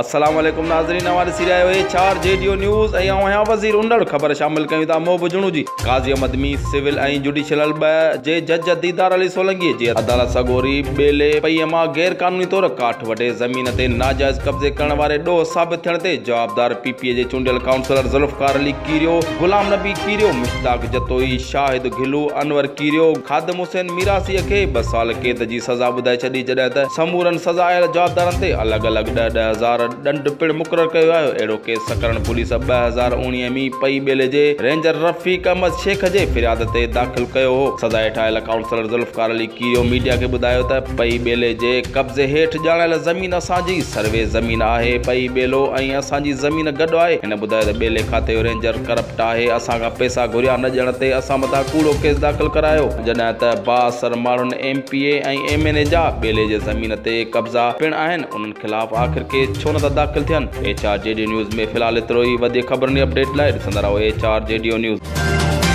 السلام عليڪم ناظرين اوهان ڏسي رهيا آهيو H R G D O news ۽ آئون آهيان وزير انڙ خبر شامل ڪيون ٿا موب جڻو جي قاضي احمد مي سول ۽ جڊيشل 2 جي جج ديدار علي سولنگي جي عدالت سڳوري ٻيلي پئي مان غير قانوني طور ڪاٺ وڍي زمين تي ناجائز قبضي ڪرڻ واري ڏوهه ثابت ٿيڻ تي جوابدار پي پي جي چونڊيل ڪائونسلر ذوالفقار علي ڪيريو، غلام نبي ڪيريو، مشتاق جتوئي، شاهد گهلو، انور ڪيريو، خادم حسين ميراسي کي 2 سال قيد جي سزا ٻڌائي ڇڏي جڏهن ته سمورن سزا آيل جوابدارن تي الڳ الڳ 10 10 هزار ڏنڊ پڻ مقرر ڪيو آهي. اهڙو ڪيس سڪرنڊ پوليس 2019 ۾ پئي ٻيلي جي رينجر رفيق احمد شيخ جي فرياد تي داخل ڪيو هو. سزا هيٺ آيل ڪائونسلر ذوالفقار علي ڪيريو ميڊيا کي ٻڌايو ته پئي ٻيلي جي قبضي هيٺ ڄاڻايل زمين اسان جي سروي زمين آهي، پئي ٻيلو ۽ اسان جي زمين گڏ آهي. هن ٻڌايو ته ٻيلي کاتي جو رينجر ڪرپٽ آهي، اسان کان پئسا گهريا نه ڏيڻ تي اسان مٿان ڪوڙو ڪيس داخل ڪرايو، جڏهن ته بااثر ماڻهن M P A ۽ M N A جا ٻيلي جي زمين تي قبضا پڻ آهن، انهن خلاف آخر ڪيس ڇو نٿا داخل ٿين؟ H R G D news ۾ في الحال ايترو ئي، وڌيڪ خبرن ۽ اپڊيٽ لاء ڏسندا رهو H R G D O news.